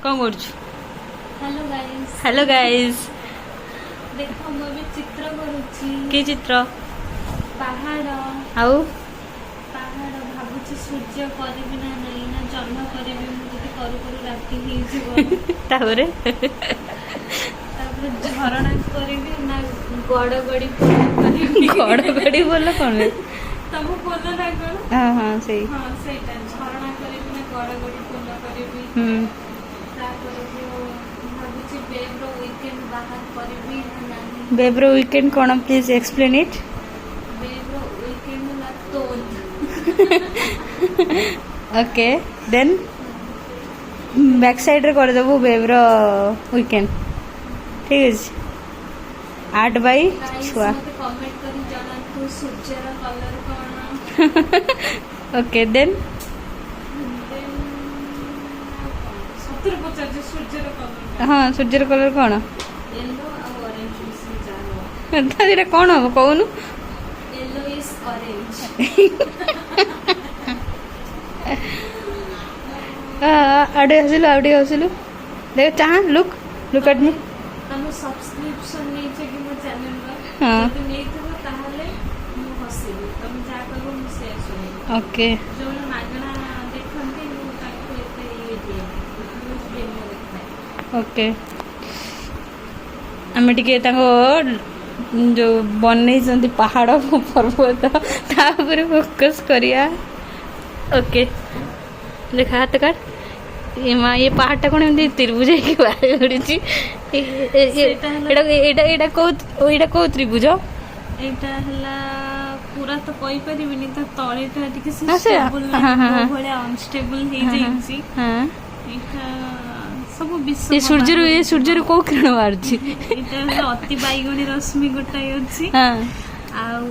କ'ଣ କରୁଛୁ? Hello guys. Hello guys. ଦେଖ, ମୁଁ ଏବେ ଚିତ୍ର କରୁଛି। କି ଚିତ୍ର? ପାହାଡ଼। ଆଉ? ପାହାଡ଼। ଭାବୁଛି ସୂର୍ଯ୍ୟ କରିବି ନା ନାହିଁ, ନା ଜହ୍ନ କରିବି। ମୁଁ ଯଦି କରୁ କରୁ ରାତି ହେଇଯିବ। ତାପରେ? ତାପରେ ଝରଣା କରିବି ନା ଗଡ଼ଗଡ଼ି ପୋଲ କରିବି? ଗଡ଼ଗଡ଼ି ବୋଲ କ'ଣ? ତମ ପୋଲ ନା କଣ? ହଁ, ସେଇ। ହଁ, ସେଇଟା। ଝରଣା କରିବି ନା ଗଡ଼ଗଡ଼ି ପୋଲ କରିବି? ତାପରେ ମୁଁ ଭାବୁଛି ବେବ୍ର ୱିକେଣ୍ଡ ବାହାର କରିବି ନା ନାହିଁ। ବେବ୍ର ୱିକେଣ୍ଡ କ'ଣ? Please explain it. ବେବ୍ର weekend ହେଲା ତୋଲ। ଓକେ, ଦେନ୍ ବ୍ୟାକ୍ ସାଇଡ଼୍ରେ କରିଦେବୁ ବେବ୍ର ୱିକେଣ୍ଡ। ଠିକ୍ ଅଛି। ଆର୍ଟ ବାଇ ଗାଇସ୍, ଛୁଆ। ମତେ କମେଣ୍ଟ କରି ଜଣାନ୍ତୁ ସୂର୍ଯ୍ୟର କଲର କଣ। Okay, then? ଦେନ୍ ସତରେ ପଚାରୁଛି, ସୂର୍ଯ୍ୟର କଲର? ହଁ, ସୂର୍ଯ୍ୟର କଲର୍ କ'ଣ? ୟେଲୋ ଆଉ ଅରେଞ୍ଜ ମିଶିକି ଯାହା ହବ। ତ ସେଇଟା କ'ଣ ହବ କହୁନୁ? Yellow is orange. ଆଉ ଟିକେ ହସିଲୁ, ଆଉ ଟିକେ ହସିଲୁ। ଦେଖ, ଚାହା। Look, look at me. ତମେ ସବସ୍କ୍ରିପସନ ନେଇଛ କି ମୋ ଚ୍ୟାନେଲର? ହଁ। ଯଦି ନେଇଥିବ, ତାହେଲେ ମୁଁ ହସିବି। ତମେ ଯାହା କହିବ, ମୁଁ ସେୟା ଶୁଣିବି। ଓକେ। ଯୋଉମାନେ ମାଗଣା ଦେଖନ୍ତି, ମୁଁ ତାଙ୍କୁ ଏତେ ଇଏ ଦିଏନି, ମୁଁ ଡେମୋ ଦେଖାଏ। ଓକେ, ଆମେ ଟିକେ ତାଙ୍କ ଯୋଉ ବନେଇଛନ୍ତି ପାହାଡ଼ ପର୍ବତ, ତା ଉପରେ ଫୋକସ୍ କରିବା। ଓକେ, ଦେଖ, ହାତ କାଟ। ଏ ମା, ଏ ପାହାଡ଼ଟା କ'ଣ ଏମିତି ତ୍ରିଭୁଜ ହେଇକି ବାହାରି ପଡ଼ିଛି? ସେଇଟା ହେଲା- ଏଇଟା କୋଉ ତ୍ରିଭୁଜ? ଏଇଟା ହେଲା, ପୁରା ତ କହିପାରିବିନି, ତା ତଳେଟା ଟିକେ ଷ୍ଟେବୁଲ ହଁ, ହଁ। ଭଳିଆ ଅନଷ୍ଟେବୁଲ ହେଇଯାଇଛି। ଏଇଟା ସବୁ ବିଷମ। ଏ ସୂର୍ଯ୍ୟରୁ କୋଉ କିରଣ ବାହାରୁଛି? ଏଇଟା ହେଲା ଅତି ବାଇଗଣୀ ରଶ୍ମି ଗୋଟାଏ ଅଛି। ଆଉ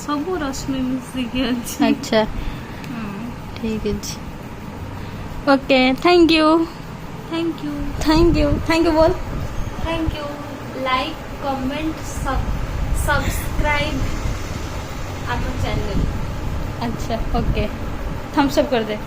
ସବୁ ରଶ୍ମି ମିଶିକି ଅଛି। ଠିକ ଅଛି। Okay, thank you. Thank you. Thank you, thank you ବୋଲ। Thank you. Like, comment, subscribe ଆମ ଚ୍ୟାନେଲ। ଆଚ୍ଛା, ଓକେ, ଥମ୍ସ ଅପ୍ କରିଦେ।